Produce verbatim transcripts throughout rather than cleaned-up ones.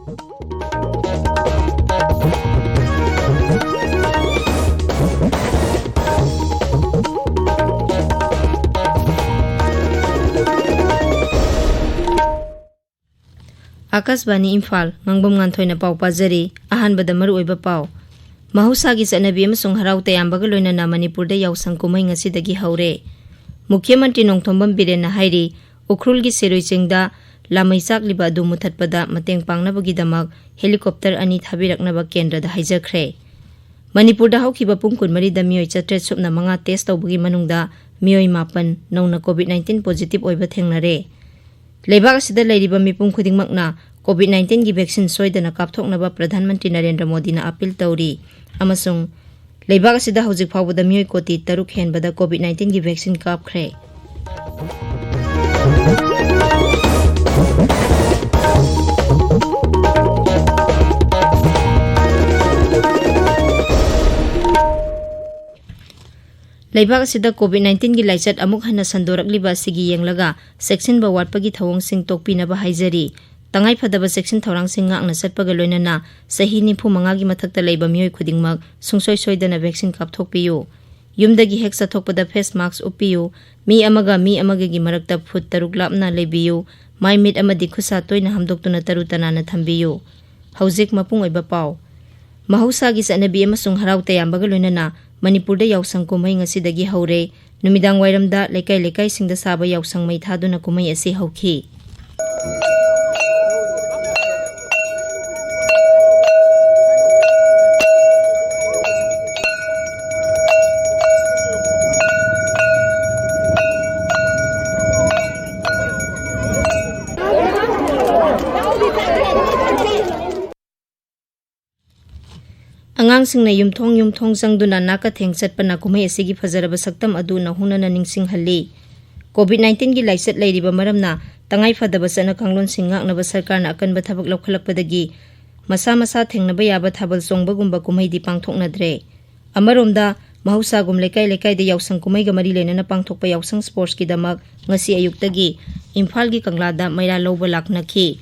ꯑꯥꯀꯥꯁꯕꯥꯅꯤ ꯏꯝꯐꯥꯜ, ꯉꯥꯡꯕꯝ ꯉꯥꯟꯊꯣꯏꯅ ꯄꯥꯎ ꯄꯥꯖꯔꯤ꯫ ꯑꯍꯥꯟꯕꯗ ꯃꯔꯨꯑꯣꯏꯕ ꯄꯥꯎ꯫ ꯃꯍꯧꯁꯥꯒꯤ ꯆꯠꯅꯕꯤ ꯑꯃꯁꯨꯡ ꯍꯔꯥꯎ ꯇꯌꯥꯝꯕꯒ ꯂꯣꯏꯅꯅ ꯃꯅꯤꯄꯨꯔꯗ ꯌꯥꯎꯁꯪ ꯀꯨꯝꯍꯩ ꯉꯁꯤꯗꯒꯤ ꯍꯧꯔꯦ꯫ ꯃꯨꯈ꯭ꯌ ꯃꯟꯇ꯭ꯔꯤ ꯅꯣꯡꯊꯣꯝꯕꯝ ꯕꯤꯔꯦꯟꯅ ꯍꯥꯏꯔꯤ, ꯎꯈ꯭ꯔꯨꯜꯒꯤ ꯁꯤꯔꯣꯏ ꯆꯤꯡꯗ ꯂꯥꯃꯩ ꯆꯥꯛꯂꯤꯕ ꯑꯗꯨ ꯃꯨꯊꯠꯄꯗ ꯃꯇꯦꯡ ꯄꯥꯡꯅꯕꯒꯤꯗꯃꯛ ꯍꯦꯂꯤꯀꯣꯞꯇꯔ ꯑꯅꯤ ꯊꯥꯕꯤꯔꯛꯅꯕ ꯀꯦꯟꯗ꯭ꯔꯗ ꯍꯥꯏꯖꯈ꯭ꯔꯦ꯫ ꯃꯅꯤꯄꯨꯔꯗ ꯍꯧꯈꯤꯕ ꯄꯨꯡ ꯀꯨꯟꯃꯔꯤꯗ ꯃꯤꯑꯣꯏ ꯆꯥꯇ꯭ꯔꯦꯠ ꯁꯨꯞꯅ ꯃꯉꯥ ꯇꯦꯁ ꯇꯧꯕꯒꯤ ꯃꯅꯨꯡꯗ ꯃꯤꯑꯣꯏ ꯃꯥꯄꯟ ꯅꯧꯅ ꯀꯣꯚꯤꯗ ꯅꯥꯏꯟꯇꯤꯟ ꯄꯣꯖꯤꯇꯤꯚ ꯑꯣꯏꯕ ꯊꯦꯡꯅꯔꯦ꯫ ꯂꯩꯕꯥꯛ ꯑꯁꯤꯗ ꯂꯩꯔꯤꯕ ꯃꯤꯄꯨꯝ ꯈꯨꯗꯤꯡꯃꯛꯅ ꯀꯣꯚꯤꯗ ꯅꯥꯏꯟꯇꯤꯟꯒꯤ ꯚꯦꯛꯁꯤꯟ ꯁꯣꯏꯗꯅ ꯀꯥꯞꯊꯣꯛꯅꯕ ꯄ꯭ꯔꯙꯥꯟ ꯃꯟꯇ꯭ꯔꯤ ꯅꯔꯦꯟꯗ꯭ꯔ ꯃꯣꯗꯤꯅ ꯑꯥꯄꯤꯜ ꯇꯧꯔꯤ ꯑꯃꯁꯨꯡ ꯂꯩꯕꯥꯛ ꯑꯁꯤꯗ ꯍꯧꯖꯤꯛ ꯐꯥꯎꯕꯗ ꯃꯤꯑꯣꯏ ꯀꯣꯇꯤ ꯇꯔꯨꯛ ꯍꯦꯟꯕꯗ ꯀꯣꯚꯤꯗ ꯅꯥꯏꯟꯇꯤꯟꯒꯤ ꯚꯦꯛꯁꯤꯟ ꯀꯥꯞꯈ꯭ꯔꯦ꯫ ꯂꯩꯕꯥꯛ ꯑꯁꯤꯗ ꯀꯣꯚꯤꯗ ꯅꯥꯏꯟꯇꯤꯟꯒꯤ ꯂꯥꯏꯆꯠ ꯑꯃꯨꯛ ꯍꯟꯅ ꯁꯟꯗꯣꯔꯛꯂꯤꯕ ꯑꯁꯤꯒꯤ ꯌꯦꯡꯂꯒ ꯆꯦꯛꯁꯤꯟꯕ ꯋꯥꯠꯄꯒꯤ ꯊꯧꯑꯣꯡꯁꯤꯡ ꯇꯣꯛꯄꯤꯅꯕ ꯍꯥꯏꯖꯔꯤ꯫ ꯇꯉꯥꯏꯐꯗꯕ ꯆꯦꯛꯁꯤꯟ ꯊꯧꯔꯥꯡꯁꯤꯡ ꯉꯥꯛꯅ ꯆꯠꯄꯒ ꯂꯣꯏꯅꯅ ꯆꯍꯤ ꯅꯤꯐꯨ ꯃꯉꯥꯒꯤ ꯃꯊꯛꯇ ꯂꯩꯕ ꯃꯤꯑꯣꯏ ꯈꯨꯗꯤꯡꯃꯛ ꯁꯨꯡꯁꯣꯏ ꯁꯣꯏꯗꯅ ꯚꯦꯛꯁꯤꯟ ꯀꯥꯞꯊꯣꯛꯄꯤꯌꯨ꯫ ꯌꯨꯝꯗꯒꯤ ꯍꯦꯛ ꯆꯠꯊꯣꯛꯄꯗ ꯐꯦꯁ ꯃꯥꯛꯁ ꯎꯞꯄꯤꯌꯨ꯫ ꯃꯤ ꯑꯃꯒ ꯃꯤ ꯑꯃꯒꯒꯤ ꯃꯔꯛꯇ ꯐꯨꯠ ꯇꯔꯨꯛ ꯂꯥꯞꯅ ꯂꯩꯕꯤꯌꯨ꯫ ꯃꯥꯏ ꯃꯤꯠ ꯑꯃꯗꯤ ꯈꯨꯠꯁꯥ ꯇꯣꯏꯅ ꯍꯥꯝꯗꯣꯛꯇꯨꯅ ꯇꯔꯨ ꯇꯅꯥꯟꯅ ꯊꯝꯕꯤꯌꯨ꯫ ꯍꯧꯖꯤꯛ ꯃꯄꯨꯡ ꯑꯣꯏꯕ ꯄꯥꯎ꯫ ꯃꯍꯧꯁꯥꯒꯤ ꯆꯠꯅꯕꯤ ꯑꯃꯁꯨꯡ ꯍꯔꯥꯎ ꯇꯌꯥꯝꯕꯒ ꯂꯣꯏꯅꯅ ꯃꯅꯤꯄꯨꯔꯗ ꯌꯥꯎꯁꯪ ꯀꯨꯝꯍꯩ ꯉꯁꯤꯗꯒꯤ ꯍꯧꯔꯦ꯫ ꯅꯨꯃꯤꯗꯥꯡ ꯋꯥꯏꯔꯝꯗ ꯂꯩꯀꯥꯏ ꯂꯩꯀꯥꯏꯁꯤꯡꯗ ꯁꯥꯕ ꯌꯥꯎꯁꯪ ꯃꯩ ꯊꯥꯗꯨꯅ ꯀꯨꯝꯍꯩ ꯑꯁꯤ ꯍꯧꯈꯤ꯫ ꯑꯉꯥꯡꯁꯤꯡꯅ ꯌꯨꯝꯊꯣꯡ ꯌꯨꯝꯊꯣꯡ ꯆꯪꯗꯨꯅ ꯅꯥꯀꯊꯦꯡ ꯆꯠꯄꯅ ꯀꯨꯝꯍꯩ ꯑꯁꯤꯒꯤ ꯐꯖꯔꯕ ꯁꯛꯇꯝ ꯑꯗꯨ ꯅꯧꯍꯧꯅꯅ ꯅꯤꯡꯁꯤꯡꯍꯜꯂꯤ꯫ ꯀꯣꯚꯤꯗ ꯅꯥꯏꯟꯇꯤꯟꯒꯤ ꯂꯥꯏꯆꯠ ꯂꯩꯔꯤꯕ ꯃꯔꯝꯅ ꯇꯉꯥꯏꯐꯗꯕ ꯆꯠꯅ ꯀꯥꯡꯂꯣꯟꯁꯤꯡ ꯉꯥꯛꯅꯕ ꯁꯔꯀꯥꯔꯅ ꯑꯀꯟꯕ ꯊꯕꯛ ꯂꯧꯈꯠꯂꯛꯄꯗꯒꯤ ꯃꯁꯥ ꯃꯁꯥ ꯊꯦꯡꯅꯕ ꯌꯥꯕ ꯊꯥꯕꯜ ꯆꯣꯡꯕꯒꯨꯝꯕ ꯀꯨꯝꯍꯩꯗꯤ ꯄꯥꯡꯊꯣꯛꯅꯗ꯭ꯔꯦ꯫ ꯑꯃꯔꯣꯝꯗ, ꯃꯍꯧꯁꯥꯒꯨꯝ ꯂꯩꯀꯥꯏ ꯂꯩꯀꯥꯏꯗ ꯌꯥꯎꯁꯪ ꯀꯨꯝꯍꯩꯒ ꯃꯔꯤ ꯂꯩꯅꯅ ꯄꯥꯡꯊꯣꯛꯄ ꯌꯥꯎꯁꯪ ꯁ꯭ꯄꯣꯔꯠꯁꯀꯤꯗꯃꯛ ꯉꯁꯤ ꯑꯌꯨꯛꯇꯒꯤ ꯏꯝꯐꯥꯜꯒꯤ ꯀꯪꯂꯥꯗ ꯃꯩꯔꯥ ꯂꯧꯕ ꯂꯥꯛꯅꯈꯤ꯫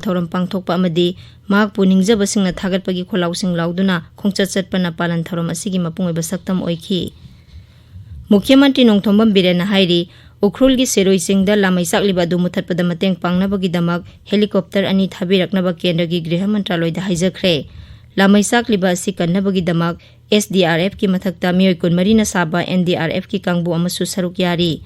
ꯊꯧꯔꯝ ꯄꯥꯡꯊꯣꯛꯄ ꯑꯃꯗꯤ ꯃꯍꯥꯛꯄꯨ ꯅꯤꯡꯖꯕꯁꯤꯡꯅ ꯊꯥꯒꯠꯄꯒꯤ ꯈꯣꯜꯂꯥꯎꯁꯤꯡ ꯂꯥꯎꯗꯨꯅ ꯈꯣꯡꯆꯠ ꯆꯠꯄꯅ ꯄꯥꯂꯟ ꯊꯧꯔꯝ ꯑꯁꯤꯒꯤ ꯃꯄꯨꯡ ꯑꯣꯏꯕ ꯁꯛꯇꯝ ꯑꯣꯏꯈꯤ꯫ ꯃꯨꯈ꯭ꯌ ꯃꯟꯇ꯭ꯔꯤ ꯅꯣꯡꯊꯣꯝꯕꯝ ꯕꯤꯔꯦꯟꯅ ꯍꯥꯏꯔꯤ, ꯎꯈ꯭ꯔꯨꯜꯒꯤ ꯁꯤꯔꯣꯏ ꯆꯤꯡꯗ ꯂꯥꯃꯩ ꯆꯥꯛꯂꯤꯕ ꯑꯗꯨ ꯃꯨꯊꯠꯄꯗ ꯃꯇꯦꯡ ꯄꯥꯡꯅꯕꯒꯤꯗꯃꯛ ꯍꯦꯂꯤꯀꯣꯞꯇꯔ ꯑꯅꯤ ꯊꯥꯕꯤꯔꯛꯅꯕ ꯀꯦꯟꯗ꯭ꯔꯒꯤ ꯒ꯭ꯔꯤꯍ ꯃꯟꯇ꯭ꯔꯥꯂꯣꯏꯗ ꯍꯥꯏꯖꯈ꯭ꯔꯦ꯫ ꯂꯥꯃꯩ ꯆꯥꯛꯂꯤꯕ ꯑꯁꯤ ꯀꯟꯅꯕꯒꯤꯗꯃꯛ ꯑꯦꯁ ꯗꯤ ꯑꯥꯔ ꯑꯦꯐꯀꯤ ꯃꯊꯛꯇ ꯃꯤꯑꯣꯏ ꯀꯨꯟꯃꯔꯤꯅ ꯁꯥꯕ ꯑꯦꯟ ꯗꯤ ꯑꯥꯔ ꯑꯦꯐꯀꯤ ꯀꯥꯡꯕꯨ ꯑꯃꯁꯨ ꯁꯔꯨꯛ ꯌꯥꯔꯤ꯫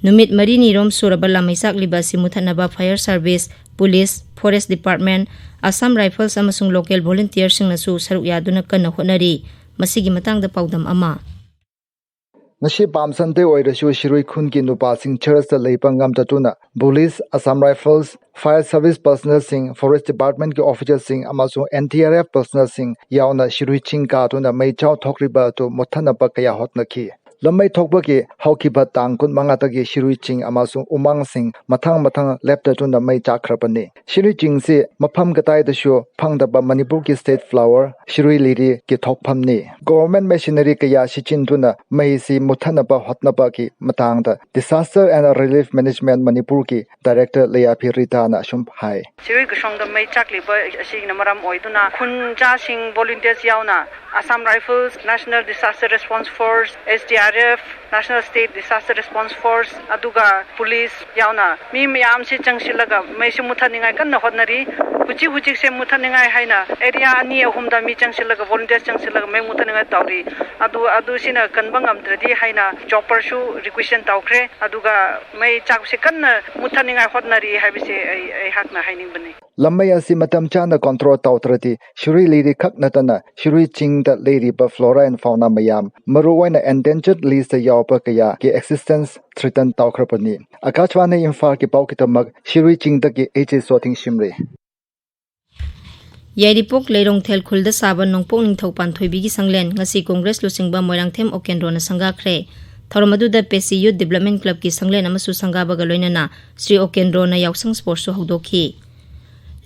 ꯅꯨꯃꯤꯠ ꯃꯔꯤꯅꯤꯔꯣꯝ ꯁꯨꯔꯕ ꯂꯥꯃꯩ ꯆꯥꯛꯂꯤꯕ ꯑꯁꯤ ꯃꯨꯊꯠꯅꯕ fire service, police, forest department, Assam Rifles ꯑꯃꯁꯨꯡ local volunteerꯁꯤꯡꯅꯁꯨ ꯁꯔꯨꯛ ꯌꯥꯗꯨꯅ ꯀꯟꯅ ꯍꯣꯠꯅꯔꯤ꯫ ꯃꯁꯤꯒꯤ ꯃꯇꯥꯡꯗ ꯄꯥꯎꯗꯝ ꯑꯃ꯫ ꯉꯁꯤ Palm Sunday ꯑꯣꯏꯔꯁꯨ ꯁꯤꯔꯣꯏ ꯈꯨꯟꯒꯤ ꯅꯨꯄꯥꯁꯤꯡ churchꯇ ꯂꯩꯕ ꯉꯝꯗꯗꯨꯅ police, Assam Rifles, fire service personnelꯁꯤꯡ, forest departmentꯀꯤ officerꯁꯤꯡ ꯑꯃꯁꯨꯡ N D R F personnelꯁꯤꯡ ꯌꯥꯎꯅ ꯁꯤꯔꯣꯏ ꯆꯤꯡ ꯀꯥꯗꯨꯅ ꯃꯩ ꯆꯥꯎ ꯊꯣꯛꯂꯤꯕ ꯑꯗꯨ ꯃꯨꯠꯊꯠꯅꯕ ꯀꯌꯥ ꯍꯣꯠꯅꯈꯤ꯫ ꯂꯝꯃꯩ ꯊꯣꯛꯄꯒꯤ ꯍꯧꯈꯤꯕ ꯇꯥꯡ ꯀꯨꯟꯃꯉꯥꯗꯒꯤ ꯁꯤꯔꯨꯏ ꯆꯤꯡ ꯑꯃꯁꯨꯡ ꯎꯃꯪꯁꯤꯡ ꯃꯊꯪ ꯃꯊꯪ ꯂꯦꯞꯇꯗꯨꯅ ꯃꯩ ꯆꯥꯛꯈ꯭ꯔꯕꯅꯤ꯫ ꯁꯤꯔꯨꯏ ꯆꯤꯡꯁꯤ ꯃꯐꯝ ꯀꯗꯥꯏꯗꯁꯨ ꯐꯪꯗꯕ ꯃꯅꯤꯄꯨꯔꯒꯤ state flower ꯁꯤꯔꯨꯏ ꯂꯤꯂꯤꯒꯤ ꯊꯣꯛꯐꯝꯅꯤ꯫ Government machinery ꯀꯌꯥ ꯁꯤꯖꯤꯟꯗꯨꯅ ꯃꯩꯁꯤ ꯃꯨꯠꯊꯠꯅꯕ ꯍꯣꯠꯅꯕꯒꯤ ꯃꯇꯥꯡꯗ Disaster and Relief Management ꯃꯅꯤꯄꯨꯔꯒꯤ director ꯂꯩꯌꯥꯐꯤ ꯔꯤꯇꯥꯅ ꯑꯁꯨꯝ ꯍꯥꯏ꯫ ꯁꯤꯔꯨꯏ ꯀꯁꯣꯡꯗ ꯃꯩ ꯆꯥꯛꯂꯤꯕ ꯑꯁꯤꯅ ꯃꯔꯝ ꯑꯣꯏꯗꯨꯅ ꯈꯨꯟꯖꯥꯁꯤꯡ volunteers ꯌꯥꯎꯅ Assam Rifles, National Disaster Response Force, S D R F, National State Disaster Response Force, ꯑꯗꯨꯒ police ꯌꯥꯎꯅ ꯃꯤ ꯃꯌꯥꯝꯁꯤ ꯆꯪꯁꯤꯜꯂꯒ ꯃꯩꯁꯤ ꯃꯨꯠꯊꯠꯅꯤꯡꯉꯥꯏ ꯀꯟꯅ ꯍꯣꯠꯅꯔꯤ꯫ ꯍꯧꯖꯤꯛ ꯍꯧꯖꯤꯛꯁꯦ ꯃꯨꯠꯊꯠꯅꯤꯡꯉꯥꯏ ꯍꯥꯏꯅ area ꯑꯅꯤ ꯑꯍꯨꯝꯗ ꯃꯤ ꯆꯪꯁꯤꯜꯂꯒ, volunteers ꯆꯪꯁꯤꯜꯂꯒ ꯃꯩ ꯃꯨꯠꯊꯠꯅꯤꯡꯉꯥꯏ ꯇꯧꯔꯤ꯫ ꯑꯗꯨ, ꯑꯗꯨ ꯁꯤꯅ ꯀꯟꯕ ꯉꯝꯗ꯭ꯔꯗꯤ ꯍꯥꯏꯅ chopperꯁꯨ requisition ꯇꯧꯈ꯭ꯔꯦ꯫ ꯑꯗꯨꯒ ꯃꯩ ꯆꯥꯛꯄꯁꯦ ꯀꯟꯅ ꯃꯨꯠꯊꯠꯅꯤꯡꯉꯥꯏ ꯍꯣꯠꯅꯔꯤ ꯍꯥꯏꯕꯁꯦ ꯑꯩ, ꯑꯩꯍꯥꯛꯅ ꯍꯥꯏꯅꯤꯡꯕꯅꯤ꯫ ꯂꯝꯃꯩ ꯑꯁꯤ ꯃꯇꯝ ꯆꯥꯅ control ꯇꯧꯗ꯭ꯔꯗꯤ ꯁꯤꯔꯨꯏ ꯂꯤꯂꯤ ꯈꯛ ꯅꯠꯇꯅ ꯁꯤꯔꯨꯏ ꯆꯤꯡꯗ ꯂꯩꯔꯤꯕ flora and fauna ꯃꯌꯥꯝ, ꯃꯔꯨꯑꯣꯏꯅ endangered listꯇ ꯌꯥꯎꯕ ꯀꯌꯥꯒꯤ existence threaten ꯇꯧꯈ꯭ꯔꯕꯅꯤ꯫ ꯑꯀꯥꯁꯕꯥꯅꯤ ꯏꯝꯐꯥꯜꯒꯤ ꯄꯥꯎꯒꯤꯗꯃꯛ ꯁꯤꯔꯨꯏ ꯆꯤꯡꯗꯒꯤ ꯑꯩꯆꯦ ꯁꯣꯊꯤꯡ ꯁꯤꯝꯔꯤ꯫ ꯌꯥꯏꯔꯤꯄꯣꯛ ꯂꯩꯔꯣꯡꯊꯦꯜ ꯈꯨꯜꯗ ꯁꯥꯕ ꯅꯣꯡꯄꯣꯛ ꯅꯤꯡꯊꯧ ꯄꯥꯟꯊꯣꯏꯕꯤꯒꯤ ꯁꯪꯂꯦꯟ ꯉꯁꯤ ꯀꯣꯡꯒ꯭ꯔꯦꯁ ꯂꯨꯆꯤꯡꯕ ꯃꯣꯏꯔꯥꯡꯊꯦꯝ ꯑꯣꯀꯦꯟꯗ꯭ꯔꯣꯅ ꯁꯪꯒꯥꯈ꯭ꯔꯦ꯫ ꯊꯧꯔꯝ ꯑꯗꯨꯗ ꯄꯦꯁꯤ Youth Development Clubꯀꯤ ꯁꯪꯂꯦꯟ ꯑꯃꯁꯨ ꯁꯪꯒꯥꯕꯒ ꯂꯣꯏꯅꯅ ꯁ꯭ꯔꯤ ꯑꯣꯀꯦꯟꯗ꯭ꯔꯣꯅ ꯌꯥꯎꯁꯪ sportsꯁꯨ ꯍꯧꯗꯣꯛꯈꯤ꯫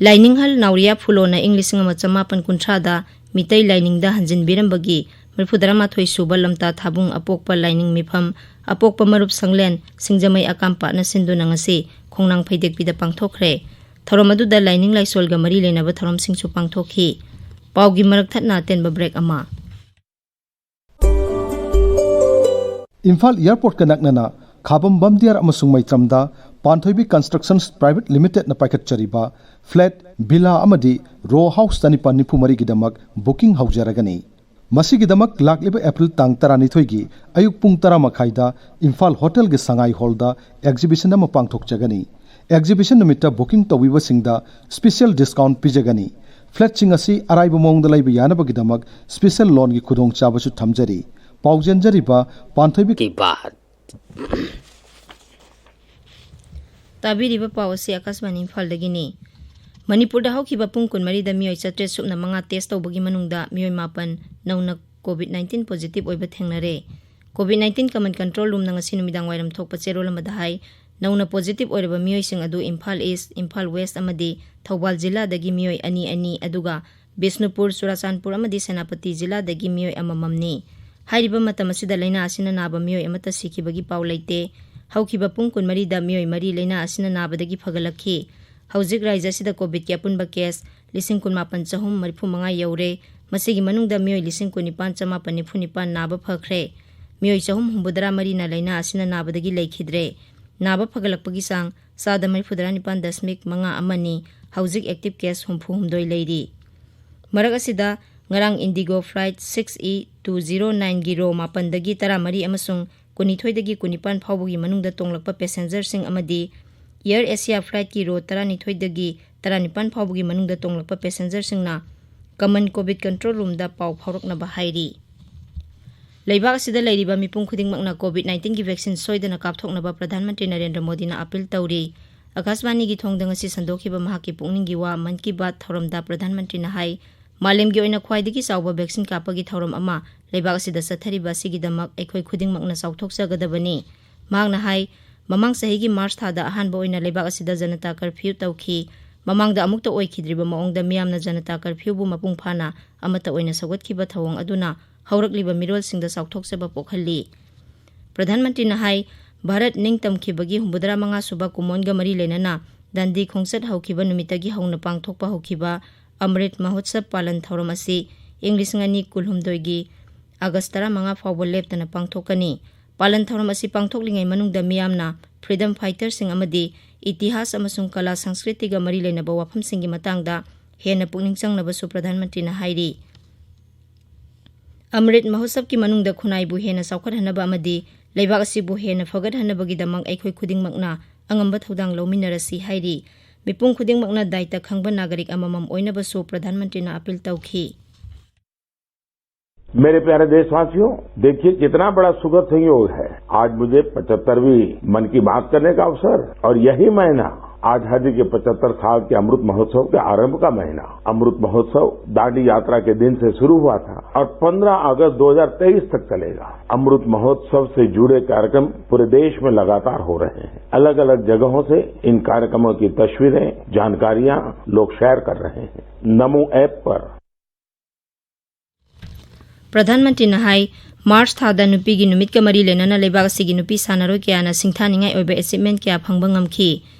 ꯂꯥꯏꯅꯤꯡꯍꯜ ꯅꯥꯎꯔꯤꯌꯥ ꯐꯨꯂꯣꯅ ꯏꯪ ꯂꯤꯁꯤꯡ ꯑꯃ ꯆꯃꯥꯄꯟ ꯀꯨꯟꯊ꯭ꯔꯥꯗ ꯃꯤꯇꯩ ꯂꯥꯏꯅꯤꯡꯗ ꯍꯟꯖꯤꯟꯕꯤꯔꯝꯕꯒꯤ ꯃꯔꯤꯐꯨꯇꯔꯥꯃꯥꯊꯣꯏ ꯁꯨꯕ ꯂꯝꯇꯥ ꯊꯥꯕꯨꯡ ꯑꯄꯣꯛꯄ ꯂꯥꯏꯅꯤꯡ ꯃꯤꯐꯝ ꯑꯄꯣꯛꯄ ꯃꯔꯨꯞ ꯁꯪꯂꯦꯟ ꯁꯤꯡꯖꯃꯩ ꯑꯀꯥꯝꯄꯥꯠꯅ ꯁꯤꯟꯗꯨꯅ ꯉꯁꯤ ꯈꯣꯡꯅꯥꯡ ꯐꯩꯗꯦꯛꯄꯤꯗ ꯄꯥꯡꯊꯣꯛꯈ꯭ꯔꯦ꯫ ꯊꯧꯔꯝ ꯑꯗꯨꯗ ꯂꯥꯏꯅꯤꯡ ꯂꯥꯏꯁꯣꯜꯒ ꯃꯔꯤ ꯂꯩꯅꯕ ꯊꯧꯔꯝꯁꯤꯡꯁꯨ ꯄꯥꯡꯊꯣꯛꯈꯤ꯫ ꯄꯥꯎꯒꯤ ꯃꯔꯛ ꯊꯠꯅ ꯑꯇꯦꯟꯕ break ꯑꯃ꯫ ꯏꯝꯐꯥꯜ airportꯀ ꯅꯛꯅꯅ ꯈꯥꯕꯝ ꯕꯝꯗꯤꯌꯥꯔ ꯑꯃꯁꯨꯡ ꯃꯩꯇ꯭ꯔꯝꯗ ꯄꯥꯟꯊꯣꯏꯕꯤ Constructions Private Limitedꯅ ꯄꯥꯏꯈꯠꯆꯔꯤꯕ flat, villa ꯑꯃꯗꯤ row house ꯆꯅꯤꯄꯥꯟ ꯅꯤꯐꯨ ꯃꯔꯤꯒꯤꯗꯃꯛ booking ꯍꯧꯖꯔꯒꯅꯤ꯫ ꯃꯁꯤꯒꯤꯗꯃꯛ ꯂꯥꯛꯂꯤꯕ April ꯇꯥꯡ ꯇꯔꯥꯅꯤꯊꯣꯏꯒꯤ ꯑꯌꯨꯛ ꯄꯨꯡ ꯇꯔꯥ ꯃꯈꯥꯏꯗ ꯏꯝꯐꯥꯜ ꯍꯣꯇꯦꯜꯒꯤ ꯁꯉꯥꯏ ꯍꯣꯜꯗ exhibition ꯑꯃ ꯄꯥꯡꯊꯣꯛꯆꯒꯅꯤ꯫ Exhibition ꯅꯨꯃꯤꯠꯇ booking ꯇꯧꯕꯤꯕꯁꯤꯡꯗ special discount ꯄꯤꯖꯒꯅꯤ꯫ Flatꯁꯤꯡ ꯑꯁꯤ ꯑꯔꯥꯏꯕ ꯃꯑꯣꯡꯗ ꯂꯩꯕ ꯌꯥꯅꯕꯒꯤꯗꯃꯛ special loanꯒꯤ ꯈꯨꯗꯣꯡꯆꯥꯕꯁꯨ ꯊꯝꯖꯔꯤ꯫ ꯄꯥꯎꯖꯦꯟꯖꯔꯤꯕ ꯄꯥꯟꯊꯣꯏꯕꯤ ꯀꯤ ꯕꯥꯠ꯫ ꯇꯥꯕꯤꯔꯤꯕ ꯄꯥꯎ ꯑꯁꯤ ꯑꯀꯥꯁꯕꯥꯅꯤ ꯏꯝꯐꯥꯜꯗꯒꯤꯅꯤ꯫ ꯃꯅꯤꯄꯨꯔꯗ ꯍꯧꯈꯤꯕ ꯄꯨꯡ ꯀꯨꯟꯃꯔꯤꯗ ꯃꯤꯑꯣꯏ ꯆꯥꯇ꯭ꯔꯦꯠ ꯁꯨꯞꯅ ꯃꯉꯥ test ꯇꯧꯕꯒꯤ ꯃꯅꯨꯡꯗ ꯃꯤꯑꯣꯏ ꯃꯥꯄꯟ ꯅꯧꯅ COVID nineteen positive ꯑꯣꯏꯕ ꯊꯦꯡꯅꯔꯦ꯫ COVID nineteen Common Control Roomꯅ ꯉꯁꯤ ꯅꯨꯃꯤꯗꯥꯡ ꯋꯥꯏꯔꯝ ꯊꯣꯛꯄ ꯆꯦꯔꯣꯜ ꯑꯃꯗ ꯍꯥꯏ, ꯅꯧꯅ positive ꯑꯣꯏꯔꯕ ꯃꯤꯑꯣꯏꯁꯤꯡ ꯑꯗꯨ ꯏꯝꯐꯥꯜ ꯏꯁ, ꯏꯝꯐꯥꯜ ꯋꯦꯁ ꯑꯃꯗꯤ ꯊꯧꯕꯥꯜ ꯖꯤꯂꯥꯗꯒꯤ ꯃꯤꯑꯣꯏ ꯑꯅꯤ ꯑꯅꯤ, ꯑꯗꯨꯒ ꯕꯤꯁꯅꯨꯄꯨꯔ, ꯆꯨꯔꯥꯆꯥꯟꯄꯨꯔ ꯑꯃꯗꯤ ꯁꯦꯅꯥꯄꯇꯤ ꯖꯤꯂꯥꯗꯒꯤ ꯃꯤꯑꯣꯏ ꯑꯃꯃꯝꯅꯤ꯫ ꯍꯥꯏꯔꯤꯕ ꯃꯇꯝ ꯑꯁꯤꯗ ꯂꯥꯏꯅꯥ ꯑꯁꯤꯅ ꯅꯥꯕ ꯃꯤꯑꯣꯏ ꯑꯃꯠꯇ ꯁꯤꯈꯤꯕꯒꯤ ꯄꯥꯎ ꯂꯩꯇꯦ꯫ ꯍꯧꯈꯤꯕ ꯄꯨꯡ ꯀꯨꯟꯃꯔꯤꯗ ꯃꯤꯑꯣꯏ ꯃꯔꯤ ꯂꯥꯏꯅꯥ ꯑꯁꯤꯅ ꯅꯥꯕꯗꯒꯤ ꯐꯒꯠꯂꯛꯈꯤ꯫ ꯍꯧꯖꯤꯛ ꯔꯥꯖ꯭ꯌ ꯑꯁꯤꯗ COVIDꯀꯤ ꯑꯄꯨꯟꯕ case ꯂꯤꯁꯤꯡ ꯀꯨꯟꯃꯥꯄꯟ ꯆꯍꯨꯝ ꯃꯔꯤꯐꯨ ꯃꯉꯥ ꯌꯧꯔꯦ꯫ ꯃꯁꯤꯒꯤ ꯃꯅꯨꯡꯗ ꯃꯤꯑꯣꯏ ꯂꯤꯁꯤꯡ ꯀꯨꯟꯅꯤꯄꯥꯟ ꯆꯃꯥꯄꯟ ꯅꯤꯐꯨ ꯅꯤꯄꯥꯟ ꯅꯥꯕ ꯐꯈ꯭ꯔꯦ꯫ ꯃꯤꯑꯣꯏ ꯆꯍꯨꯝ ꯍꯨꯝꯐꯨꯇꯔꯥ ꯃꯔꯤꯅ ꯂꯥꯏꯅꯥ ꯑꯁꯤꯅ ꯅꯥꯕꯗꯒꯤ ꯂꯩꯈꯤꯗ꯭ꯔꯦ꯫ ꯅꯥꯕ ꯐꯒꯠꯂꯛꯄꯒꯤ ꯆꯥꯡ ꯆꯥꯗ ꯃꯔꯤꯐꯨꯇꯔꯥ ꯅꯤꯄꯥꯟ ꯗꯁꯃꯤꯛ ꯃꯉꯥ ꯑꯃꯅꯤ꯫ ꯍꯧꯖꯤꯛ active case ꯍꯨꯝꯐꯨ ꯍꯨꯝꯗꯣꯏ ꯂꯩꯔꯤ꯫ ꯃꯔꯛ ꯑꯁꯤꯗ, ꯉꯔꯥꯡ IndiGo flight six E two zero nineꯒꯤ row ꯃꯥꯄꯟꯗꯒꯤ ꯇꯔꯥꯃꯔꯤ ꯑꯃꯁꯨꯡ ꯀꯨꯟꯅꯤꯊꯣꯏꯗꯒꯤ ꯀꯨꯟꯅꯤꯄꯥꯟ ꯐꯥꯎꯕꯒꯤ ꯃꯅꯨꯡꯗ ꯇꯣꯡꯂꯛꯄ passengerꯁꯤꯡ ꯑꯃꯗꯤ Air Asia flightꯀꯤ row ꯇꯔꯥꯅꯤꯊꯣꯏꯗꯒꯤ ꯇꯔꯥꯅꯤꯄꯥꯟ ꯐꯥꯎꯕꯒꯤ ꯃꯅꯨꯡꯗ ꯇꯣꯡꯂꯛꯄ passengerꯁꯤꯡꯅ Common COVID Control Roomꯗ ꯄꯥꯎ ꯐꯥꯎꯔꯛꯅꯕ ꯍꯥꯏꯔꯤ꯫ ꯂꯩꯕꯥꯛ ꯑꯁꯤꯗ ꯂꯩꯔꯤꯕ ꯃꯤꯄꯨꯝ ꯈꯨꯗꯤꯡꯃꯛꯅ COVID nineteenꯒꯤ vaccine ꯁꯣꯏꯗꯅ ꯀꯥꯞꯊꯣꯛꯅꯕ ꯄ꯭ꯔꯙꯥꯟ ꯃꯟꯇ꯭ꯔꯤ ꯅꯔꯦꯟꯗ꯭ꯔ ꯃꯣꯗꯤꯅ appeal ꯇꯧꯔꯤ꯫ ꯑꯀꯥꯁꯕꯥꯅꯤꯒꯤ ꯊꯣꯡꯗ ꯉꯁꯤ ꯁꯟꯗꯣꯛꯈꯤꯕ ꯃꯍꯥꯛꯀꯤ ꯄꯨꯛꯅꯤꯡꯒꯤ ꯋꯥ ꯃꯟ ꯀꯤ ꯕꯥꯠ ꯊꯧꯔꯝꯗ ꯄ꯭ꯔꯙꯥꯟ ꯃꯟꯇ꯭ꯔꯤꯅ ꯍꯥꯏ, ꯃꯥꯂꯦꯝꯒꯤ ꯑꯣꯏꯅ ꯈ꯭ꯋꯥꯏꯗꯒꯤ ꯆꯥꯎꯕ vaccine ꯀꯥꯞꯄꯒꯤ ꯊꯧꯔꯝ ꯑꯃ ꯂꯩꯕꯥꯛ ꯑꯁꯤꯗ ꯆꯠꯊꯔꯤꯕ ꯑꯁꯤꯒꯤꯗꯃꯛ ꯑꯩꯈꯣꯏ ꯈꯨꯗꯤꯡꯃꯛꯅ ꯆꯥꯎꯊꯣꯛꯆꯒꯗꯕꯅꯤ꯫ ꯃꯍꯥꯛꯅ ꯍꯥꯏ, ꯃꯃꯥꯡ ꯆꯍꯤꯒꯤ March ꯊꯥꯗ ꯑꯍꯥꯟꯕ ꯑꯣꯏꯅ ꯂꯩꯕꯥꯛ ꯑꯁꯤꯗ ꯖꯅꯇꯥ curfew ꯇꯧꯈꯤ꯫ ꯃꯃꯥꯡꯗ ꯑꯃꯨꯛꯇ ꯑꯣꯏꯈꯤꯗ꯭ꯔꯤꯕ ꯃꯑꯣꯡꯗ ꯃꯤꯌꯥꯝꯅ ꯖꯅꯇꯥ curfewꯕꯨ ꯃꯄꯨꯡ ꯐꯥꯅ ꯑꯃꯠꯇ ꯑꯣꯏꯅ ꯁꯧꯒꯠꯈꯤꯕ ꯊꯧꯑꯣꯡ ꯑꯗꯨꯅ ꯍꯧꯔꯛꯂꯤꯕ ꯃꯤꯔꯣꯜꯁꯤꯡꯗ ꯆꯥꯎꯊꯣꯛꯆꯕ ꯄꯣꯛꯍꯜꯂꯤ꯫ ꯄ꯭ꯔꯙꯥꯟ ꯃꯟꯇ꯭ꯔꯤꯅ ꯍꯥꯏ, ꯚꯥꯔꯠ ꯅꯤꯡꯇꯝꯈꯤꯕꯒꯤ ꯍꯨꯝꯐꯨꯇꯔꯥ ꯃꯉꯥ ꯁꯨꯕ ꯀꯨꯝꯑꯣꯟꯒ ꯃꯔꯤ ꯂꯩꯅꯅ ꯗꯥꯟꯗꯤ ꯈꯣꯡꯆꯠ ꯍꯧꯈꯤꯕ ꯅꯨꯃꯤꯠꯇꯒꯤ ꯍꯧꯅ ꯄꯥꯡꯊꯣꯛꯄ ꯍꯧꯈꯤꯕ ꯑꯃ꯭ꯔꯤꯠ ꯃꯍꯣꯠꯁꯕ ꯄꯥꯂꯟ ꯊꯧꯔꯝ ꯑꯁꯤ ꯏꯪ ꯂꯤꯁꯤꯡ ꯑꯅꯤ ꯀꯨꯟꯍꯨꯝꯗꯣꯏꯒꯤ ꯑꯥꯒꯁ ꯇꯔꯥꯃꯉꯥ ꯐꯥꯎꯕ ꯂꯦꯞꯇꯅ ꯄꯥꯡꯊꯣꯛꯀꯅꯤ꯫ ꯄꯥꯂꯟ ꯊꯧꯔꯝ ꯑꯁꯤ ꯄꯥꯡꯊꯣꯛꯂꯤꯉꯩ ꯃꯅꯨꯡꯗ ꯃꯤꯌꯥꯝꯅ freedom fighterꯁꯤꯡ ꯑꯃꯗꯤ ꯏꯇꯤꯍꯥꯁ ꯑꯃꯁꯨꯡ ꯀꯂꯥ ꯁꯪꯁꯀ꯭ꯔꯤꯇꯤꯒ ꯃꯔꯤ ꯂꯩꯅꯕ ꯋꯥꯐꯝꯁꯤꯡꯒꯤ ꯃꯇꯥꯡꯗ ꯍꯦꯟꯅ ꯄꯨꯛꯅꯤꯡ ꯆꯪꯅꯕꯁꯨ ꯄ꯭ꯔꯙꯥꯟ ꯃꯟꯇ꯭ꯔꯤꯅ ꯍꯥꯏꯔꯤ꯫ ꯑꯃ꯭ꯔꯤꯠ ꯃꯍꯣꯠꯁꯕꯀꯤ ꯃꯅꯨꯡꯗ ꯈꯨꯟꯅꯥꯏꯕꯨ ꯍꯦꯟꯅ ꯆꯥꯎꯈꯠꯍꯟꯅꯕ ꯑꯃꯗꯤ ꯂꯩꯕꯥꯛ ꯑꯁꯤꯕꯨ ꯍꯦꯟꯅ ꯐꯒꯠꯍꯟꯅꯕꯒꯤꯗꯃꯛ ꯑꯩꯈꯣꯏ ꯈꯨꯗꯤꯡꯃꯛꯅ ꯑꯉꯝꯕ ꯊꯧꯗꯥꯡ ꯂꯧꯃꯤꯟꯅꯔꯁꯤ ꯍꯥꯏꯔꯤ꯫ ꯃꯤꯄꯨꯝ ꯈꯨꯗꯤꯡꯃꯛꯅ ꯗꯥꯏꯇ ꯈꯪꯕ ꯅꯥꯒꯔꯤꯛ ꯑꯃꯃꯝ ꯑꯣꯏꯅꯕꯁꯨ ꯄ꯭ꯔꯙꯥꯟ ꯃꯟꯇ꯭ꯔꯤꯅ appeal ꯇꯧꯈꯤ꯫ मेरे प्यारे देशवासियों, देखिए कितना बड़ा सुखद संयोग है। आज मुझे पचहत्तरवीं मन की बात करने का अवसर, और यही महीना आजादी के पचहत्तर साल के अमृत महोत्सव के आरंभ का महीना। अमृत महोत्सव दांडी यात्रा के दिन से शुरू हुआ था और पन्द्रह अगस्त दो हज़ार तेईस तक चलेगा। अमृत महोत्सव से जुड़े कार्यक्रम पूरे देश में लगातार हो रहे हैं। अलग-अलग जगहों से इन कार्यक्रमों की तस्वीरें, जानकारियां लोग शेयर कर रहे हैं। नमो ऐप पर। ꯄ꯭ꯔꯙꯥꯟ ꯃꯟꯇ꯭ꯔꯤꯅ ꯍꯥꯏ, ꯃꯥꯔꯆ ꯊꯥꯗ ꯅꯨꯄꯤꯒꯤ ꯅꯨꯃꯤꯠꯀ ꯃꯔꯤ ꯂꯩꯅꯅ ꯂꯩꯕꯥꯛ ꯑꯁꯤꯒꯤ ꯅꯨꯄꯤ ꯁꯥꯟꯅꯔꯣꯏ ꯀꯌꯥꯅ ꯁꯤꯡꯊꯥꯅꯤꯡꯉꯥꯏ ꯑꯣꯏꯕ ꯑꯦꯆꯤꯚꯃꯦꯟꯠ ꯀꯌꯥ ꯐꯪꯕ ꯉꯝꯈꯤ꯫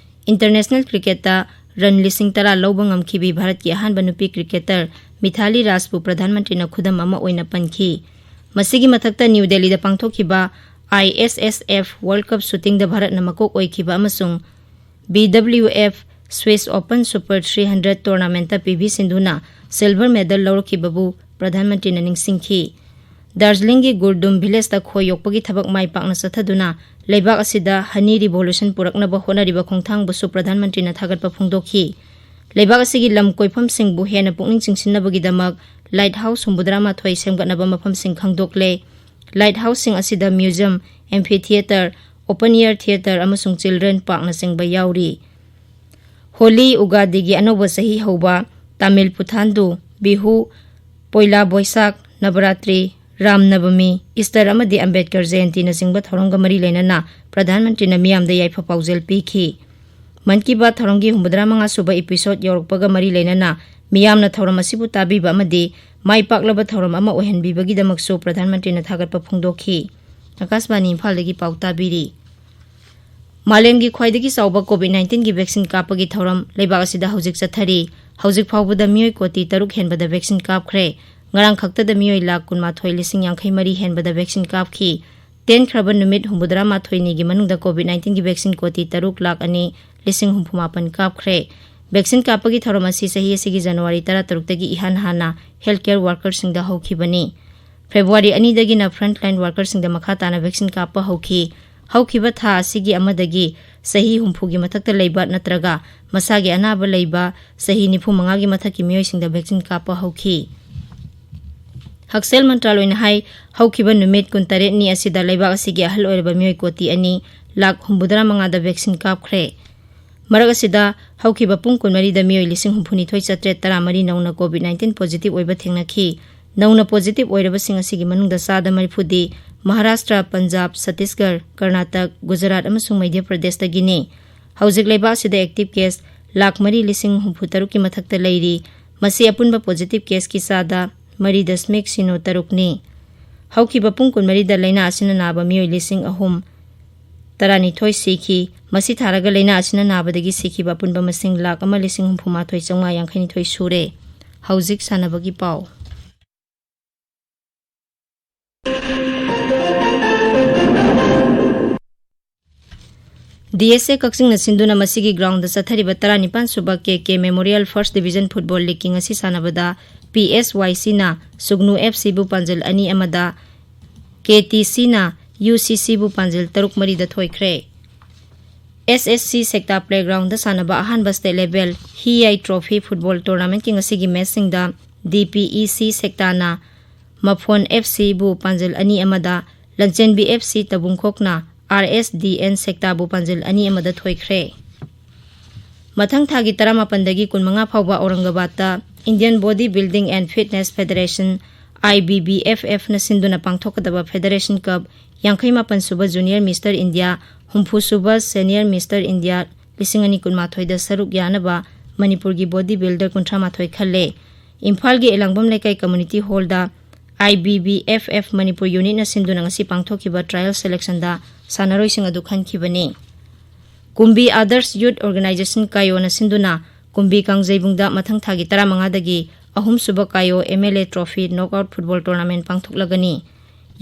ꯏꯟꯇꯔꯅꯦꯁꯅꯦꯜ ꯀ꯭ꯔꯤꯀꯦꯠꯇ ꯔꯟ ꯂꯤꯁꯤꯡ ꯇꯔꯥ ꯂꯧꯕ ꯉꯝꯈꯤꯕꯤ ꯚꯥꯔꯠꯀꯤ ꯑꯍꯥꯟꯕ ꯅꯨꯄꯤ ꯀ꯭ꯔꯤꯀꯦꯇꯔ ꯃꯤꯊꯥꯂꯤ ꯔꯥꯖꯄꯨ ꯄ꯭ꯔꯙꯥꯟ ꯃꯟꯇ꯭ꯔꯤꯅ ꯈꯨꯗꯝ ꯑꯃ ꯑꯣꯏꯅ ꯄꯟꯈꯤ꯫ ꯃꯁꯤꯒꯤ ꯃꯊꯛꯇ ꯅ꯭ꯌꯨ ꯗꯦꯜꯂꯤꯗ ꯄꯥꯡꯊꯣꯛꯈꯤꯕ ꯑꯥꯏ ꯑꯦꯁ ꯑꯦꯁ ꯑꯦꯐ ꯋꯥꯔꯜꯗ ꯀꯞ ꯁꯨꯇꯤꯡꯗ ꯚꯥꯔꯠꯅ ꯃꯀꯣꯛ ꯑꯣꯏꯈꯤꯕ ꯑꯃꯁꯨꯡ B W F Swiss open super three hundred ꯇꯣꯔꯅꯥꯃꯦꯟꯠꯇ ꯄꯤ ꯚꯤ ꯁꯤꯟꯙꯨꯅ ꯁꯤꯜꯚꯔ ꯃꯦꯗꯜ ꯂꯧꯔꯛꯈꯤꯕꯕꯨ ꯄ꯭ꯔꯙꯥꯟ ꯃꯟꯇ꯭ꯔꯤꯅ ꯅꯤꯡꯁꯤꯡꯈꯤ꯫ ꯗꯥꯔꯖꯤꯂꯤꯡꯒꯤ ꯒꯨꯔꯗꯨꯝ ꯚꯤꯂꯦꯖꯇ ꯈꯣꯏ ꯌꯣꯛꯄꯒꯤ ꯊꯕꯛ ꯃꯥꯏ ꯄꯥꯛꯅ ꯆꯠꯊꯗꯨꯅ ꯂꯩꯕꯥꯛ ꯑꯁꯤꯗ ꯍꯅꯤ ꯔꯤꯚꯣꯂꯨꯁꯟ ꯄꯨꯔꯛꯅꯕ ꯍꯣꯠꯅꯔꯤꯕ ꯈꯣꯡꯊꯥꯡꯕꯨꯁꯨ ꯄ꯭ꯔꯙꯥꯟ ꯃꯟꯇ꯭ꯔꯤꯅ ꯊꯥꯒꯠꯄ ꯐꯣꯡꯗꯣꯛꯈꯤ꯫ ꯂꯩꯕꯥꯛ ꯑꯁꯤꯒꯤ ꯂꯝ ꯀꯣꯏꯐꯝꯁꯤꯡꯕꯨ ꯍꯦꯟꯅ ꯄꯨꯛꯅꯤꯡ ꯆꯤꯡꯁꯤꯟꯅꯕꯒꯤꯗꯃꯛ ꯂꯥꯏꯠ ꯍꯥꯎꯁ ꯍꯨꯝꯐꯨꯇꯔꯥ ꯃꯥꯊꯣꯏ ꯁꯦꯝꯒꯠꯅꯕ ꯃꯐꯝꯁꯤꯡ ꯈꯪꯗꯣꯛꯂꯦ꯫ ꯂꯥꯏꯠ ꯍꯥꯎꯁꯁꯤꯡ ꯑꯁꯤꯗ museum, amphitheatre, open air theatre ꯑꯃꯁꯨꯡ ꯆꯤꯜꯗ꯭ꯔꯦꯟ ꯄꯥꯔꯛꯅꯆꯤꯡꯕ ꯌꯥꯎꯔꯤ꯫ ꯍꯣꯂꯤ, ꯎꯒꯥꯗꯤꯒꯤ ꯑꯅꯧꯕ ꯆꯍꯤ ꯍꯧꯕ, ꯇꯥꯃꯤꯜ ꯄꯨꯊꯥꯟꯗꯨ, ꯕꯤꯍꯨ, ꯄꯣꯏꯂꯥ ꯕꯣꯏꯁꯥꯈ, ꯅꯕꯔꯥꯇ꯭ꯔꯤ, ꯔꯥꯝ ꯅꯕꯃꯤ, ꯏꯁꯇꯔ ꯑꯃꯗꯤ ꯑꯝꯕꯦꯗꯀꯔ ꯖꯌꯟꯇꯤꯅꯆꯤꯡꯕ ꯊꯧꯔꯝꯒ ꯃꯔꯤ ꯂꯩꯅꯅ ꯄ꯭ꯔꯙꯥꯟ ꯃꯟꯇ꯭ꯔꯤꯅ ꯃꯤꯌꯥꯝꯗ ꯌꯥꯏꯐ ꯄꯥꯎꯖꯦꯜ ꯄꯤꯈꯤ꯫ ꯃꯟ ꯀꯤ ꯕꯥꯠ ꯊꯧꯔꯝꯒꯤ ꯍꯨꯝꯐꯨꯇꯔꯥ ꯃꯉꯥ ꯁꯨꯕ ꯏꯄꯤꯁꯣꯗ ꯌꯧꯔꯛꯄꯒ ꯃꯔꯤ ꯂꯩꯅꯅ ꯃꯤꯌꯥꯝꯅ ꯊꯧꯔꯝ ꯑꯁꯤꯕꯨ ꯇꯥꯕꯤꯕ ꯑꯃꯗꯤ ꯃꯥꯏ ꯄꯥꯛꯂꯕ ꯊꯧꯔꯝ ꯑꯃ ꯑꯣꯏꯍꯟꯕꯤꯕꯒꯤꯗꯃꯛꯁꯨ ꯄ꯭ꯔꯙꯥꯟ ꯃꯟꯇ꯭ꯔꯤꯅ ꯊꯥꯒꯠꯄ ꯐꯣꯡꯗꯣꯛꯈꯤ꯫ ꯑꯥꯀꯥꯁꯕꯥꯅꯤ ꯏꯝꯐꯥꯜꯗꯒꯤ ꯄꯥꯎ ꯇꯥꯕꯤꯔꯤ꯫ ꯃꯥꯂꯦꯝꯒꯤ ꯈ꯭ꯋꯥꯏꯗꯒꯤ ꯆꯥꯎꯕ ꯀꯣꯚꯤꯗ ꯅꯥꯏꯟꯇꯤꯟꯒꯤ ꯚꯦꯛꯁꯤꯟ ꯀꯥꯞꯄꯒꯤ ꯊꯧꯔꯝ ꯂꯩꯕꯥꯛ ꯑꯁꯤꯗ ꯍꯧꯖꯤꯛ ꯆꯠꯊꯔꯤ꯫ ꯍꯧꯖꯤꯛ ꯐꯥꯎꯕꯗ ꯃꯤꯑꯣꯏ ꯀꯣꯇꯤ ꯇꯔꯨꯛ ꯍꯦꯟꯕꯗ ꯚꯦꯛꯁꯤꯟ ꯀꯥꯞꯈ꯭ꯔꯦ꯫ ꯉꯔꯥꯡ ꯈꯛꯇꯗ ꯃꯤꯑꯣꯏ ꯂꯥꯈ ꯀꯨꯟꯃꯥꯊꯣꯏ ꯂꯤꯁꯤꯡ ꯌꯥꯡꯈꯩ ꯃꯔꯤ ꯍꯦꯟꯕꯗ ꯚꯦꯛꯁꯤꯟ ꯀꯥꯞꯈꯤ꯫ ꯇꯦꯟꯈ꯭ꯔꯕ ꯅꯨꯃꯤꯠ ꯍꯨꯝꯐꯨꯇꯔꯥ ꯃꯥꯊꯣꯏꯅꯤꯒꯤ ꯃꯅꯨꯡꯗ ꯀꯣꯚꯤꯗ ꯅꯥꯏꯟꯇꯤꯟꯒꯤ ꯚꯦꯛꯁꯤꯟ ꯀꯣꯇꯤ ꯇꯔꯨꯛ ꯂꯥꯈ ꯑꯅꯤ ꯂꯤꯁꯤꯡ ꯍꯨꯝꯐꯨ ꯃꯥꯄꯟ ꯀꯥꯞꯈ꯭ꯔꯦ꯫ ꯚꯦꯛꯁꯤꯟ ꯀꯥꯞꯄꯒꯤ ꯊꯧꯔꯝ ꯑꯁꯤ ꯆꯍꯤ ꯑꯁꯤꯒꯤ ꯖꯅꯋꯥꯔꯤ ꯇꯔꯥꯇꯔꯨꯛꯇꯒꯤ ꯏꯍꯥꯟ ꯍꯥꯟꯅ ꯍꯦꯜꯊ ꯀꯦꯌꯔ ꯋꯥꯔꯀꯔꯁꯤꯡꯗ ꯍꯧꯈꯤꯕꯅꯤ꯫ ꯐꯦꯕ꯭ꯔꯨꯋꯥꯔꯤ ꯑꯅꯤꯗꯒꯤꯅ ꯐ꯭ꯔꯟꯠꯂꯥꯏꯟ ꯋꯥꯔꯀꯔꯁꯤꯡꯗ ꯃꯈꯥ ꯇꯥꯅ ꯚꯦꯛꯁꯤꯟ ꯀꯥꯞꯄ ꯍꯧꯈꯤ꯫ ꯍꯧꯈꯤꯕ ꯊꯥ ꯑꯁꯤꯒꯤ ꯑꯃꯗꯒꯤ ꯆꯍꯤ ꯍꯨꯝꯐꯨꯒꯤ ꯃꯊꯛꯇ ꯂꯩꯕ ꯅꯠꯇ꯭ꯔꯒ ꯃꯁꯥꯒꯤ ꯑꯅꯥꯕ ꯂꯩꯕ ꯆꯍꯤ ꯅꯤꯐꯨ ꯃꯉꯥꯒꯤ ꯃꯊꯛꯀꯤ ꯃꯤꯑꯣꯏꯁꯤꯡꯗ ꯚꯦꯛꯁꯤꯟ ꯀꯥꯞꯄ ꯍꯧꯈꯤ꯫ ꯍꯛꯁꯦꯜ ꯃꯟꯇ꯭ꯔꯥꯂꯣꯏꯅ ꯍꯥꯏ, ꯍꯧꯈꯤꯕ ꯅꯨꯃꯤꯠ ꯀꯨꯟꯇꯔꯦꯠꯅꯤ ꯑꯁꯤꯗ ꯂꯩꯕꯥꯛ ꯑꯁꯤꯒꯤ ꯑꯍꯜ ꯑꯣꯏꯔꯕ ꯃꯤꯑꯣꯏ ꯀꯣꯇꯤ ꯑꯅꯤ ꯂꯥꯈ ꯍꯨꯝꯐꯨꯇꯔꯥ ꯃꯉꯥꯗ ꯚꯦꯛꯁꯤꯟ ꯀꯥꯞꯈ꯭ꯔꯦ꯫ ꯃꯔꯛ ꯑꯁꯤꯗ, ꯍꯧꯈꯤꯕ ꯄꯨꯡ ꯀꯨꯟꯃꯔꯤꯗ ꯃꯤꯑꯣꯏ ꯂꯤꯁꯤꯡ ꯍꯨꯝꯐꯨꯅꯤꯊꯣꯏ ꯆꯥꯇ꯭ꯔꯦꯠ ꯇꯔꯥꯃꯔꯤ ꯅꯧꯅ COVID nineteen positive ꯑꯣꯏꯕ ꯊꯦꯡꯅꯈꯤ꯫ ꯅꯧꯅ positive ꯑꯣꯏꯔꯕꯁꯤꯡ ꯑꯁꯤꯒꯤ ꯃꯅꯨꯡꯗ ꯆꯥꯗ ꯃꯔꯤꯐꯨꯗꯤ ꯃꯍꯥꯔꯥꯁꯇ꯭ꯔ, ꯄꯟꯖꯥꯕ, ꯁꯠꯇꯤꯁꯒꯔ, ꯀꯔꯅꯥꯇꯛ, ꯒꯨꯖꯔꯥꯠ ꯑꯃꯁꯨꯡ ꯃꯙ꯭ꯌ ꯄ꯭ꯔꯗꯦꯁꯇꯒꯤꯅꯤ꯫ ꯍꯧꯖꯤꯛ ꯂꯩꯕꯥꯛ ꯑꯁꯤꯗ active case ꯂꯥꯈ ꯃꯔꯤ ꯂꯤꯁꯤꯡ ꯍꯨꯝꯐꯨ ꯇꯔꯨꯛꯀꯤ ꯃꯊꯛꯇ ꯂꯩꯔꯤ꯫ ꯃꯁꯤ ꯑꯄꯨꯟꯕ positive caseꯀꯤ ꯆꯥꯗ ꯃꯔꯤ ꯗꯁꯃꯤꯛ ꯁꯤꯅꯣ ꯇꯔꯨꯛꯅꯤ꯫ ꯍꯧꯈꯤꯕ ꯄꯨꯡ ꯀꯨꯟꯃꯔꯤꯗ ꯂꯥꯏꯅꯥ ꯑꯁꯤꯅ ꯅꯥꯕ ꯃꯤꯑꯣꯏ ꯂꯤꯁꯤꯡ ꯑꯍꯨꯝ ꯇꯔꯥꯅꯤꯊꯣꯏ ꯁꯤꯈꯤ꯫ ꯃꯁꯤ ꯊꯥꯔꯒ ꯂꯥꯏꯅꯥ ꯑꯁꯤꯅ ꯅꯥꯕꯗꯒꯤ ꯁꯤꯈꯤꯕ ꯑꯄꯨꯟꯕ ꯃꯁꯤꯡ ꯂꯥꯈ ꯑꯃ ꯂꯤꯁꯤꯡ ꯍꯨꯝꯐꯨ ꯃꯥꯊꯣꯏ ꯆꯥꯝꯃꯉꯥ ꯌꯥꯡꯈꯩ ꯅꯤꯊꯣꯏ ꯁꯨꯔꯦ꯫ ꯍꯧꯖꯤꯛ ꯁꯥꯟꯅꯕꯒꯤ ꯄꯥꯎ꯫ DSA ꯀꯛꯆꯤꯡꯅ ꯁꯤꯟꯗꯨꯅ ꯃꯁꯤꯒꯤ groundꯗ ꯆꯠꯊꯔꯤꯕ ꯇꯔꯥꯅꯤꯄꯥꯟ ꯁꯨꯕ KK Memorial First Division Football Leagueꯀꯤ ꯉꯁꯤ ꯁꯥꯟꯅꯕꯗ PSYCꯅ ꯁꯨꯒꯅꯨ FCꯕꯨ ꯄꯥꯟꯖꯜ ꯑꯅꯤ ꯑꯃꯗ, KTCꯅ UCCꯕꯨ ꯄꯥꯟꯖꯜ ꯇꯔꯨꯛ ꯃꯔꯤꯗ ꯊꯣꯏꯈ꯭ꯔꯦ꯫ SSC ꯁꯦꯛꯇꯥ playgroundꯗ ꯁꯥꯟꯅꯕ ꯑꯍꯥꯟꯕ state level ꯍꯤꯌꯥꯏ trophy football tournamentꯀꯤ ꯉꯁꯤꯒꯤ matchꯁꯤꯡꯗ DPEC ꯁꯦꯛꯇꯥꯅ ꯃꯐꯣꯟ FCꯕꯨ ꯄꯥꯟꯖꯜ ꯑꯅꯤ ꯑꯃꯗ, ꯂꯟꯆꯦꯟꯕꯤ FC ꯇꯕꯨꯡꯈꯣꯛꯅ RSDN ꯁꯦꯛꯇꯥꯕꯨ ꯄꯥꯟꯖꯜ ꯑꯅꯤ ꯑꯃꯗ ꯊꯣꯏꯈ꯭ꯔꯦ꯫ ꯃꯊꯪ ꯊꯥꯒꯤ ꯇꯔꯥꯃꯥꯄꯟꯗꯒꯤ ꯀꯨꯟꯃꯉꯥ ꯐꯥꯎꯕ ꯑꯧꯔꯪꯒꯕꯥꯗꯇ Indian Body Building and Fitness Federation, IBBFFꯅ ꯁꯤꯟꯗꯨꯅ ꯄꯥꯡꯊꯣꯛꯀꯗꯕ Federation Cup, ꯌꯥꯡꯈꯩ ꯃꯥꯄꯟ ꯁꯨꯕ Junior Mister India, ꯍꯨꯝꯐꯨ ꯁꯨꯕ Senior Mister India ꯂꯤꯁꯤꯡ ꯑꯅꯤ ꯀꯨꯟꯃꯥꯊꯣꯏꯗ ꯁꯔꯨꯛ ꯌꯥꯅꯕ ꯃꯅꯤꯄꯨꯔꯒꯤ body builder ꯀꯨꯟꯊ꯭ꯔꯥ ꯃꯥꯊꯣꯏ ꯈꯜꯂꯦ꯫ ꯏꯝꯐꯥꯜꯒꯤ ꯑꯦꯂꯥꯡꯕꯝ ꯂꯩꯀꯥꯏ community hallꯗ IBBFF ꯃꯅꯤꯄꯨꯔ unitꯅ ꯁꯤꯟꯗꯨꯅ ꯉꯁꯤ ꯄꯥꯡꯊꯣꯛꯈꯤꯕ trial selectionꯗ ꯁꯥꯟꯅꯔꯣꯏꯁꯤꯡ ꯑꯗꯨ ꯈꯟꯈꯤꯕꯅꯤ꯫ ꯀꯨꯝꯕꯤ Others Youth Organisation ꯀꯥꯌꯣꯅ ꯁꯤꯟꯗꯨꯅ ꯀꯨꯝꯕꯤ ꯀꯥꯡꯖꯩꯕꯨꯡꯗ ꯃꯊꯪ ꯊꯥꯒꯤ ꯇꯔꯥꯃꯉꯥꯗꯒꯤ ꯑꯍꯨꯝꯁꯨꯕ ꯀꯥꯌꯣ MLA Trophy knockout football tournament ꯄꯥꯡꯊꯣꯛꯂꯒꯅꯤ꯫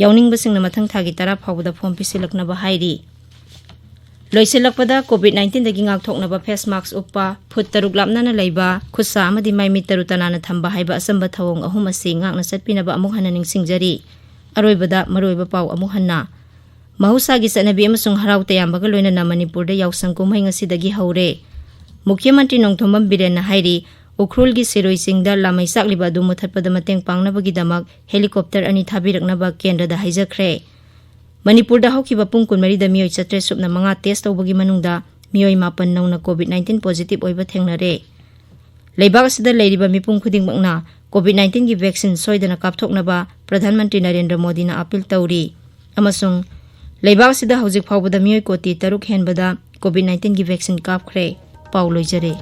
ꯌꯥꯎꯅꯤꯡꯕꯁꯤꯡꯅ ꯃꯊꯪ ꯊꯥꯒꯤ ꯇꯔꯥ ꯐꯥꯎꯕꯗ form ꯄꯤꯁꯤꯜꯂꯛꯅꯕ ꯍꯥꯏꯔꯤ꯫ ꯂꯣꯏꯁꯤꯜꯂꯛꯄꯗ, COVID nineteenꯗꯒꯤ ꯉꯥꯛꯊꯣꯛꯅꯕ face mask ꯎꯞꯄ, ꯐꯨꯠ ꯇꯔꯨꯛ ꯂꯥꯞꯅꯅ ꯂꯩꯕ, ꯈꯨꯠꯁꯥ ꯑꯃꯗꯤ ꯃꯥꯏ ꯃꯤꯠ ꯇꯔꯨ ꯇꯅꯥꯟꯅ ꯊꯝꯕ ꯍꯥꯏꯕ ꯑꯆꯝꯕ ꯊꯧꯑꯣꯡ ꯑꯍꯨꯝ ꯑꯁꯤ ꯉꯥꯛꯅ ꯆꯠꯄꯤꯅꯕ ꯑꯃꯨꯛ ꯍꯟꯅ ꯅꯤꯡꯁꯤꯡꯖꯔꯤ꯫ ꯑꯔꯣꯏꯕꯗ ꯃꯔꯨꯑꯣꯏꯕ ꯄꯥꯎ ꯑꯃꯨꯛ ꯍꯟꯅ꯫ ꯃꯍꯧꯁꯥꯒꯤ ꯆꯠꯅꯕꯤ ꯑꯃꯁꯨꯡ ꯍꯔꯥꯎ ꯇꯌꯥꯝꯕꯒ ꯂꯣꯏꯅꯅ ꯃꯅꯤꯄꯨꯔꯗ ꯌꯥꯎꯁꯪ ꯀꯨꯝꯍꯩ ꯉꯁꯤꯗꯒꯤ ꯍꯧꯔꯦ꯫ ꯃꯨꯈ꯭ꯌ ꯃꯟꯇ꯭ꯔꯤ ꯅꯣꯡꯊꯣꯝꯕꯝ ꯕꯤꯔꯦꯟꯅ ꯍꯥꯏꯔꯤ, ꯎꯈ꯭ꯔꯨꯜꯒꯤ ꯁꯤꯔꯣꯏ ꯆꯤꯡꯗ ꯂꯥꯃꯩ ꯆꯥꯛꯂꯤꯕ ꯑꯗꯨ ꯃꯨꯊꯠꯄꯗ ꯃꯇꯦꯡ ꯄꯥꯡꯅꯕꯒꯤꯗꯃꯛ helicopter ꯑꯅꯤ ꯊꯥꯕꯤꯔꯛꯅꯕ ꯀꯦꯟꯗ꯭ꯔꯗ ꯍꯥꯏꯖꯈ꯭ꯔꯦ꯫ ꯃꯅꯤꯄꯨꯔꯗ ꯍꯧꯈꯤꯕ ꯄꯨꯡ ꯀꯨꯟꯃꯔꯤꯗ ꯃꯤꯑꯣꯏ ꯆꯥꯇ꯭ꯔꯦꯠ ꯁꯨꯞꯅ ꯃꯉꯥ test ꯇꯧꯕꯒꯤ ꯃꯅꯨꯡꯗ ꯃꯤꯑꯣꯏ ꯃꯥꯄꯟ ꯅꯧꯅ COVID nineteen positive ꯑꯣꯏꯕ ꯊꯦꯡꯅꯔꯦ꯫ ꯂꯩꯕꯥꯛ ꯑꯁꯤꯗ ꯂꯩꯔꯤꯕ ꯃꯤꯄꯨꯝ ꯈꯨꯗꯤꯡꯃꯛꯅ COVID nineteen ꯒꯤ vaccine ꯁꯣꯏꯗꯅ ꯀꯥꯞꯊꯣꯛꯅꯕ ꯄ꯭ꯔꯙꯥꯟ ꯃꯟꯇ꯭ꯔꯤ ꯅꯔꯦꯟꯗ꯭ꯔ ꯃꯣꯗꯤꯅ appeal ꯇꯧꯔꯤ꯫ ꯑꯃꯁꯨꯡ ꯂꯩꯕꯥꯛ ꯑꯁꯤꯗ ꯍꯧꯖꯤꯛ ꯐꯥꯎꯕꯗ ꯃꯤꯑꯣꯏ ꯀꯣꯇꯤ ꯇꯔꯨꯛ ꯍꯦꯟꯕꯗ COVID nineteen ꯒꯤ vaccine ꯀꯥꯞꯈ꯭ꯔꯦ꯫ ꯄꯥꯎ ꯂꯣꯏꯖꯔꯦ꯫